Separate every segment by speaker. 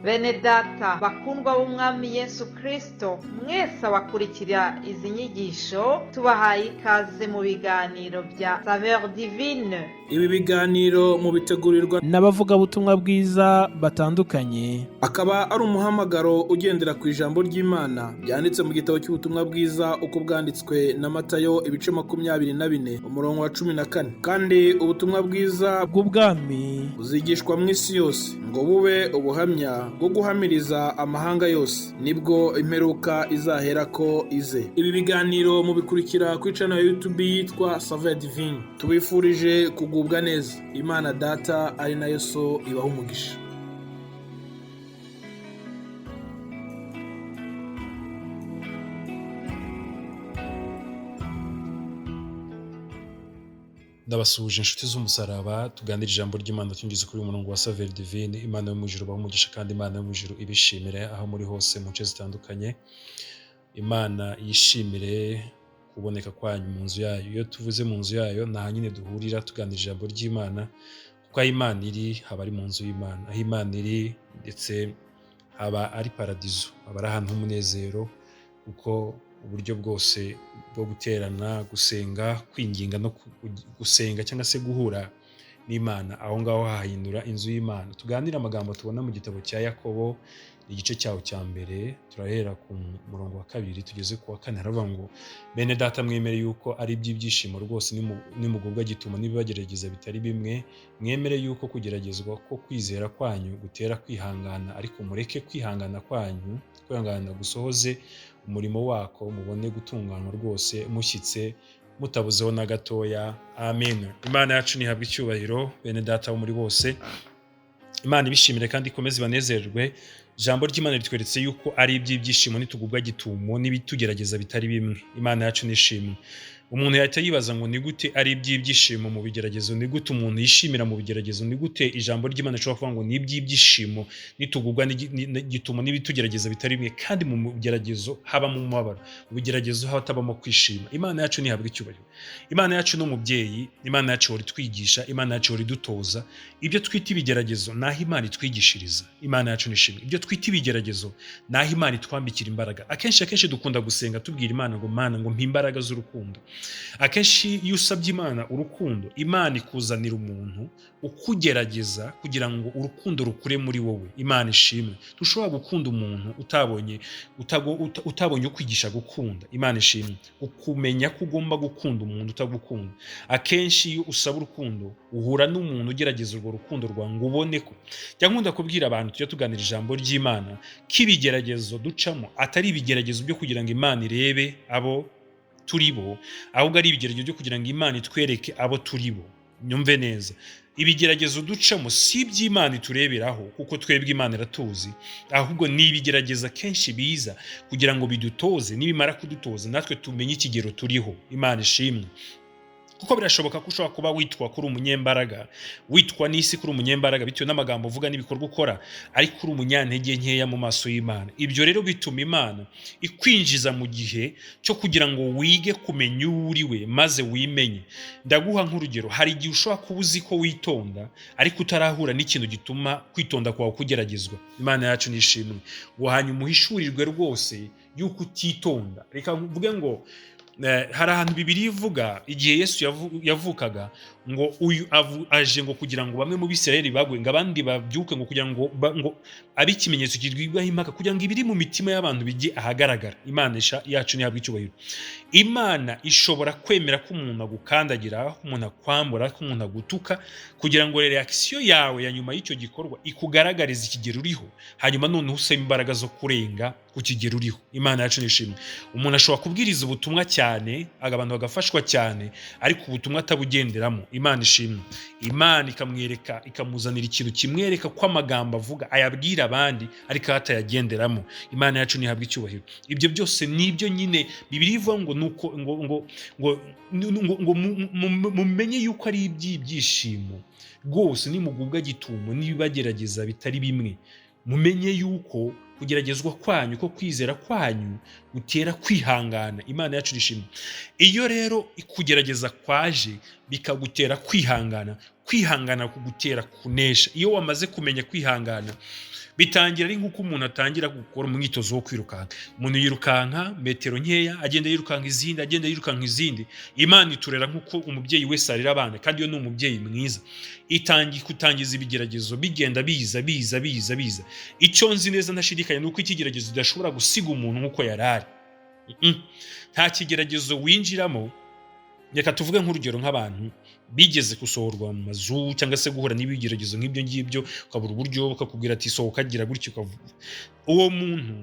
Speaker 1: Bene data bakundwa b'Umwami Yesu Kristo, mwese abakurikira izi nyigisho, tubahaye ikaze mu biganiro bya Saveur Divine.
Speaker 2: Ibi biganiro mubitegurirwa
Speaker 3: n'abavugabutumwa bwiza batandukanye,
Speaker 2: akaba ari umuhamagaro ugendera ku ijambo ry'Imana ryanditse mu gitabo cy'ubutumwa bwiza uko bwanditswe na Matayo ibice 24 umurongo wa 14. Kandi ubutumwa bwiza
Speaker 3: bw'ubwami
Speaker 2: buzigishwa mu isi yose ngo bube ubuhamya bwo guhamiriza amahanga yose, nibwo imperuka izaherako ize. Ibi biganiro mubikurikira kuri channel ya YouTube yitwa Saveur Divine. Tubifurije kugubwa neza. Imana Data ari nayo So ibaha umugisha.
Speaker 4: Ndabasuhuje inshuti z'umusaraba, tuganira ijambo ry'Imana tunyuze kuri uyu murongo wa Saveur Divine. Imana yo mu ijuru ibahe umugisha kandi Imana yo mu ijuru ibishimire aho muri hose mu nce zitandukanye. Imana yishimire kuboneka kwanyu mu nzu yayo. Iyo tuvuze mu nzu yayo ni aha nyine duhurira tuganira ijambo ry'Imana, kuko aho Imana iri haba ari mu nzu y'Imana, aho Imana iri ndetse haba ari paradizo, haba ari ahantu h'umunezero, kuko uburyo bwose bwo guterana, gusenga, kwinginga no gusenga cyangwa se guhura n'Imana, aho ngaho hahindura inzu y'Imana. Tuganire amagambo tubona mu gitabo cya Yakobo, igice cyaho cya mbere, turahera ku murongo wa 2 tugeze ku wa 4. Haravuga ngo: bene data mwemere yuko ari iby'ibyishimo rwose nimugubwa gitumo n'ibibagerageza bitari bimwe, mwemere yuko kugeragezwa ko kwizera kwanyu gutera kwihangana, ariko mureke kwihangana kwanyu kwihangana gusohoze umurimo wako, mubone gutunganywa rwose mushyitse mutabuzeho na gatoya. Amen. Imana yacu nihabwe icyubahiro, bene data bo muri bose. Imana ibishimire kandi ikomeze ibanezerwe. Ijambo ry'Imana ritweretse yuko ari iby'ibyishimo nitugubwa gitumo n'ibitugerageza bitari bimwe. Imana yacu nishimwe. Umuntu yahita yibaza ngo ni gute ari iby'ibyishimo mu bigeragezo, ni gute umuntu yishimira mu bigeragezo, ni gute ijambo ry'Imana rishobora kuvuga ngo ni iby'ibyishimo nitugubwa gitumo n'ibitugerageza bitari bimwe, kandi mu bigeragezo habamo umubabaro, mu bigeragezo hatabamo kwishima. Imana yacu ntihabwa icyubahiro. Imana yacu ni umubyeyi, Imana yacu ihora itwigisha, Imana yacu ihora idutoza. Ibyo twita ibigeragezo ni aho Imana itwigishiriza. Imana yacu nishimwe. Ibyo twita ibigeragezo ni aho Imana itwambikira imbaraga. Akenshi dukunda gusenga tubwira Imana ngo Mana ngo mpa imbaraga z'urukundo. Akenshi iyo usabye Imana urukundo, Imana ikuzanira umuntu ukugerageza kugira ngo urukundo rukure muri wowe. Imana ishimwe. Dushobora gukunda umuntu utabonye ukwigisha gukunda. Imana ishimwe. Ukumenya ko ugomba gukunda umuntu utagukunda. Akenshi iyo usaba urukundo uhura n'umuntu ugerageza urwo rukundo rwawe ngo ubone ko. Njya nkunda kubwira abantu tujya tuganira ijambo ry'Imana ko ibigeragezo ducamo atari ibigeragezo byo kugira ngo Imana irebe abo turi bo, ahubwo ari ibigeragezo byo kugira ngo Imana itwereke abo turi bo. Nyumve neza, ibigeragezo ducamo si iby'Imana itureberaho kuko twebwe Imana iratuzi, ahubwo ni ibigerageza kenshi biza kugira ngo bidutoze, nibimara kudutoza natwe tumenye ikigero turiho. Imana ishimwe. Kuko birashoboka ko ushobora kuba witwa kuri umunyembaraga, witwa n'isi kuri umunyembaraga bitewe n'amagambo uvuga n'ibikorwa ukora, ariko uri umunyantege nkeya mu maso y'Imana. Ibyo rero bituma Imana ikwinjiza mu gihe cyo kugira ngo wige kumenya uwo uri we maze wimenye. Ndaguha nk'urugero, hari igihe ushobora kuba uzi ko witonda ariko utarahura n'ikintu gituma kwitonda kwawe kugeragezwa. Imana yacu nishimwe. Ngo hanyuma uhishurirwe rwose yuko utitonda. Reka mvuge ngo hari ahantu Bibiliya ivuga igihe Yesu yavukaga ngo uyu aje ngo kugira ngo bamwe mu Bisirayeli bagwe, ngo abandi babyuke, ngo kugira ngo abe ikimenyetso kigibwaho impaka, kugira ngo ibiri mu mitima y'abantu bijye ahagaragara. Imana yacu ntihabwe icyubahiro. Imana ishobora kwemera ko umuntu agukandagira, ko umuntu akwambura, ko umuntu agutuka, kugira ngo reaction yawe ya nyuma y'icyo gikorwa ikugaragarize ikigero uriho, hanyuma noneho usaba imbaraga zo kurenga ku kigero uriho. Imana yacu nishimwe. Umuntu ashobora kubwiriza ubutumwa cyane, abantu bagafashwa cyane, ariko ubutumwa atabugenderamo. Imana ishimwe. Imana ikamwereka, ikamuzanira ikintu kimwereka ko amagambo avuga ayabwira abandi ariko atayagenderamo. Imana yacu ntihabwe icyubahiro. Ibyo byose nibyo nyine Bibiliya ivuga ngo nuko ngo ngo ngo ngo mumenye yuko ari iby'ibyishimo rwose nimugubwa gitumo n'ibibagerageza bitari bimwe, mumenye yuko kugeragezwa kwanyu ko kwizera kwanyu gutera kwihangana. Imana yacu nishimwe. Iyo rero kugerageza kwaje bikagutera kwihangana, Kwihangana kugutera kunesha. Iyo wamaze kumenya kwihangana, bitangira ari nk'uko umuntu atangira gukora umwitozo wo kwirukanka. Umuntu yirukanka metero nkeya, agenda yirukanka izindi, agenda yirukanka izindi. Imana iturera nk'uko umubyeyi wese arera abana, kandi iyo ni umubyeyi mwiza. Itangiye kutangiza ibigeragezo, bigenda biza, biza, biza, biza. Icyo nzi neza ntashidikanya ni uko ikigeragezo kidashobora gusiga umuntu nk'uko yari ari. Nta kigeragezo winjiramo. Reka tuvuge nk'urugero, nk'abantu bigeze gusohorwa mu mazu cyangwa se guhura n'ibigeragezo nk'ibyo ngibyo, ukabura uburyo, bakakubwira ati "Sohoka, gira gutya", ukavuga. Uwo muntu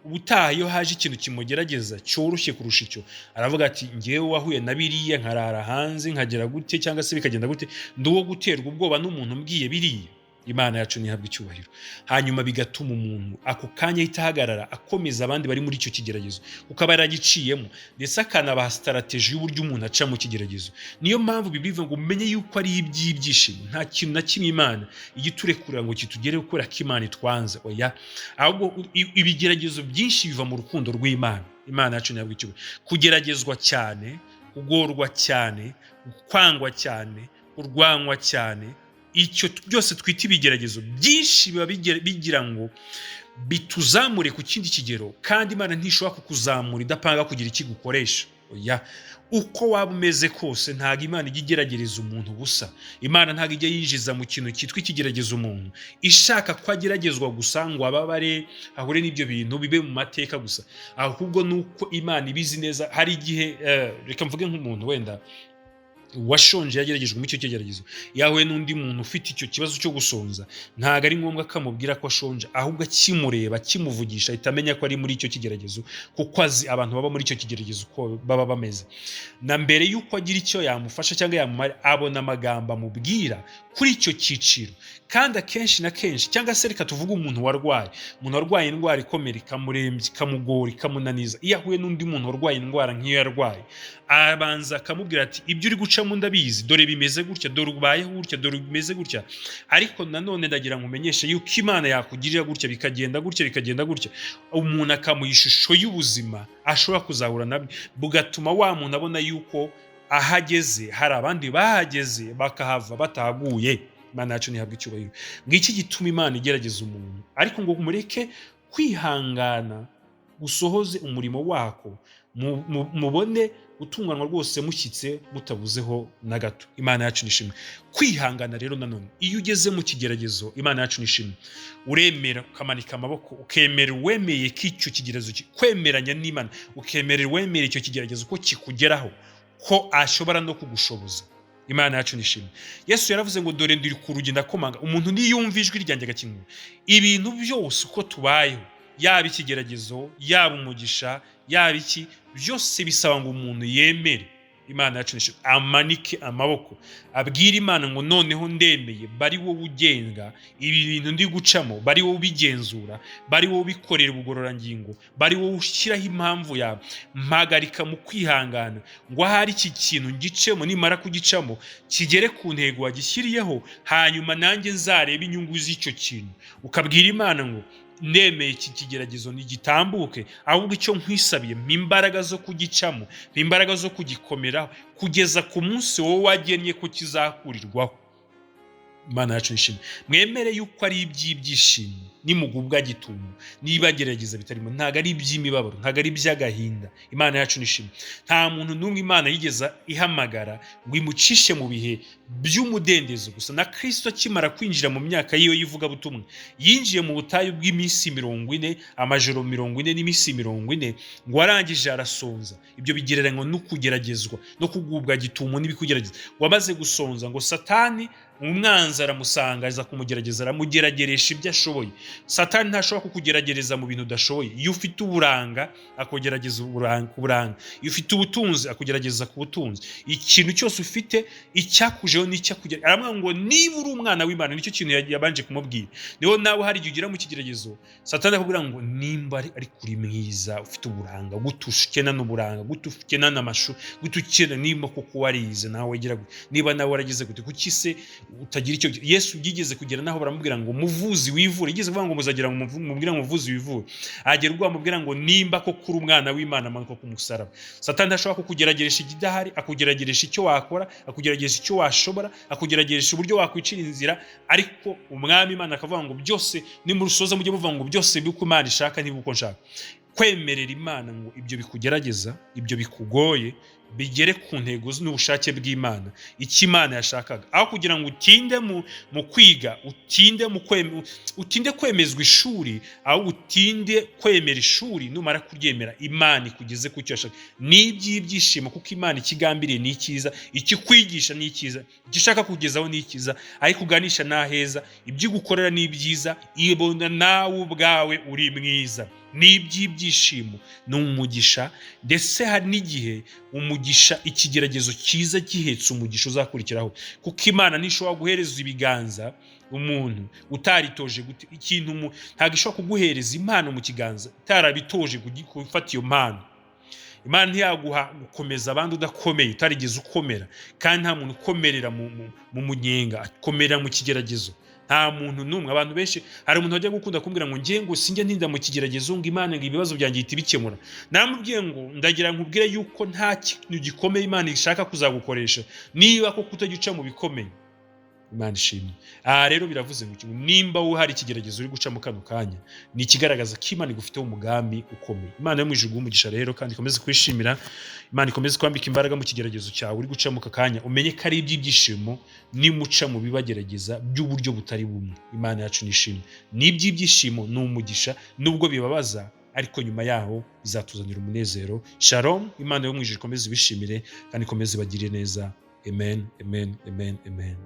Speaker 4: ubutaha iyo haje ikintu kimugerageza cyoroshye kurusha icyo, aravuga ati "Ngewe wahuye na biriya, nkarara hanze, nkagera gute cyangwa se bikagenda gute, ndi uwo guterwa ubwoba n'umuntu umbwiye biriya?" Imana yacu ntihabwe icyubahiro. Hanyuma bigatuma umuntu ako kanya ahita ahagarara, akomeza abandi bari muri icyo kigeragezo, kuko aba yaragiciyemo, ndetse akanabaha strategy y'uburyo umuntu aca mu kigeragezo. Niyo mpamvu bibivuga ngo umenye yuko ari iby'ibyishimo. Nta kintu na kimwe Imana ijya iturekurira ngo kitugereho kubera ko Imana itwanze, oya. Ahubwo ibigeragezo byinshi biva mu rukundo rw'Imana. Imana yacu ntihabwe icyubahiro. Kugeragezwa cyane, kugorwa cyane, kwangwa cyane, kurwanywa cyane, icyo byose twita ibigeragezo byinshi biba bigira ngo bituzamure ku kindi kigero. Kandi Imana ntishobora kukuzamura idapanga kugira icyo igukoresha, oya. Uko waba umeze kose, ntabwo Imana ijya igeragereza umuntu ubusa. Imana ntabwo ijya yinjiza mu kintu cyitwa ikigerageza umuntu ishaka ko ageragezwa gusa, ngo ababare, ahure n'ibyo bintu, bibe mu mateka gusa. Ahubwo ni uko Imana ibizi neza. Hari igihe, reka mvuge nk'umuntu wenda washonje, yageragejwe muri icyo kigeragezo, yahuye n'undi muntu ufite icyo kibazo cyo gusonza, ntabwo ari ngombwa ko amubwira ko ashonje. Ahubwo akimureba, akimuvugisha, ahita amenya ko ari muri icyo kigeragezo, kuko azi abantu baba muri icyo kigeragezo uko baba bameze. Na mbere y'uko agira icyo yamufasha cyangwa yamumara, abona amagambo amubwira kuri icyo cyiciro. Kandi akenshi na kenshi, cyangwa se reka tuvuge umuntu warwaye, umuntu warwaye indwara ikomera, ikamurembya, ikamugora, ikamunaniza, iyo ahuye n'undi muntu warwaye indwara nk'iyo yarwaye, arabanza akamubwira ati "Ibyo uri gucamo ndabizi, dore bimeze gutya, dore ubayeho gutya, dore bimeze gutya, ariko nanone ndagira ngo umenyeshe yuko Imana yakugirira gutya, bikagenda gutya, bikagenda gutya." Umuntu akamuha ishusho y'ubuzima ashobora kuzahura nabyo, bugatuma wa muntu abona yuko aho ageze hari abandi bahageze bakahava batahaguye. Imana yacu ntihabwe icyubahiro. Ngiki gituma Imana igerageza umuntu, ariko ngo mureke kwihangana gusohoze umurimo wako, mubone gutunganwa rwose, mushyitse, mutabuzeho na gato. Imana yacu nishimwe. Kwihangana rero nanone, iyo ugeze mu kigeragezo, Imana yacu nishimwe, uremera ukamanika amaboko, ukemera uwemeye ko icyo kigeragezo, kwemeranya n'Imana, ukemera uwemera icyo kigeragezo ko kikugeraho, ko ashobora no kugushoboza. Imana yacu nishimwe. Yesu yaravuze ngo "Dore ndi ku rugi ndakomanga, umuntu niyumva ijwi ryanjye agakingura." Ibintu byose uko tubayeho, yaba ikigeragezo, yaba umugisha, yaba iki, byose bisaba ngo umuntu yemere. Imana yacu nishimwe. Amanike amaboko, abwire Imana ngo "Noneho ndemeye, bari wowe ugenga ibi bintu ndi gucamo, bari wowe ubigenzura, bari wowe ubikorera ubugororangingo, bari wowe ushyiraho impamvu yawe. Mpagarika mu kwihangana ngo ahari iki kintu ngicemo, nimara kugicamo kigere ku ntego wagishyiriyeho, hanyuma nanjye nzarebe inyungu z'icyo kintu." Ukabwira Imana ngo "Ndemeye iki kigeragezo ntigitambuke, ahubwo icyo nkwisabiye, mpa imbaraga zo kugicamo, mpa imbaraga zo kugikomeraho kugeza ku munsi wowe wagennye ko kizakurirwaho." Imana yacu nishimwe. Mwemere yuko ari iby'ibyishimo nimugubwa gitumo niba gerageza bitarimo. Ntabwo ari iby'imibabaro, ntabwo ari iby'agahinda. Imana yacu nishimwe. Nta muntu n'umwe Imana yigeze ihamagara ngo imucishe mu bihe by'umudendezo gusa. Na Kirisito akimara kwinjira mu myaka yiwe y'ivugabutumwa, yinjiye mu butayu bw'iminsi 40, amajoro 40 n'iminsi 40, ngo arangije arasonza. Ibyo bigereranywa no kugeragezwa no kugubwa gitumo n'ibikugerageza. Ngo amaze gusonza, ngo Satani umwanzi aramusanga, aza kumugerageza, aramugerageresha ibyo ashoboye. Satani ntashobora kukugeragereza mu bintu udashoboye. Iyo ufite uburanga, akugerageza ku buranga. Iyo ufite ubutunzi, akugerageza ku butunzi. Ikintu cyose ufite, icyakujeho n'icyakugera. Aramubwira ngo "Niba uri umwana w'Imana", nicyo kintu yabanje kumubwira. Niho nawe hari igihe ugera mu kigeragezo, Satani akubwira ngo "Nimba ari kuri mwiza, ufite uburanga, gute ukena n'uburanga? Gute ukena n'amashu? Gute ukena? Nimba koko warize, nawe wagira gute? Niba nawe waragize gute? Kuki se Utagira icyo. Yesu byigeze kugera naho baramubwira ngo: "Muvuzi, wivure." Yigeze kuvuga ngo muzagira ngo mubwire ngo: "Muvuzi, wivure." Agera ubwo bamubwira ngo: "Nimba koko uri umwana w'Imana, manuka ku musaraba." Satani ntashobora kukugerageresha ikidahari. Akugerageresha icyo wakora, akugerageresha icyo washobora, akugerageresha uburyo wakwicira inzira. Ariko Umwami Imana akavuga ngo: "Byose nimurusoza mujye muvuga ngo: 'Byose bibe uko Imana ishaka, ntibibe uko nshaka.'" Kwemerera Imana ngo ibyo bikugerageza, ibyo bikugoye, bigere ku ntego n'ubushake bw'Imana, icyo Imana yashakaga, aho kugira ngo utinde mu kwiga, utinde kwemezwa ishuri, aho utinde kwemera ishuri. Numara kuryemera, Imana ikugeze ku cyo yashaka. Ni iby'ibyishimo, kuko Imana ikigambiriye ni icyiza, icyo ikwigisha ni icyiza, icyo ishaka kugezaho ni icyiza, aho ikuganisha ni aheza, ibyo igukorera ni ibyiza, ibona nawe ubwawe uri mwiza. Ni iby'ibyishimo, ni umugisha. Ndetse hari n'igihe umugisha, ikigeragezo cyiza gihetse umugisha uzakurikiraho, kuko Imana ntishobora guhereza ibiganza umuntu utaritoje ikintu. Ntabwo ishobora kuguhereza impano mu kiganza utarabitoje gufata iyo mpano. Imana ntiyaguha gukomeza abandi udakomeye, utarigeze ukomera. Kandi nta muntu ukomerera mu munyenga, akomerera mu kigeragezo. Nta muntu n'umwe. Abantu benshi, hari umuntu wajya gukunda kumbwira ngo: "Ngiye ngo sinjya ntinda mu kigeragezo, ngo Imana ngo ibibazo byanjye ihita ibikemura." Namubwiye ngo: "Ndagira nkubwire yuko nta kintu gikomeye Imana ishaka kuzagukoresha niba koko utajya uca mu bikomeye." Imana ishimwe. Aha rero biravuze ngo nimba wowe hari ikigeragezo uri gucamo kano kanya, ni ikigaragaza ko Imana igufiteho umugambi ukomeye. Imana yo mu ijuru iguhe umugisha rero, kandi ikomeze kwishimira. Imana ikomeze kwambika imbaraga mu kigeragezo cyawe uri gucamo aka kanya. Umenye ko ari iby'ibyishimo nimuca mu bibagerageza by'uburyo butari bumwe. Imana yacu nishimwe. Ni iby'ibyishimo, ni umugisha, nubwo bibabaza, ariko nyuma yaho bizatuzanira umunezero. Shalom. Imana yo mu ijuru ikomeze ibishimire kandi ikomeze ibagirire neza. Amen, amen, amen, amen.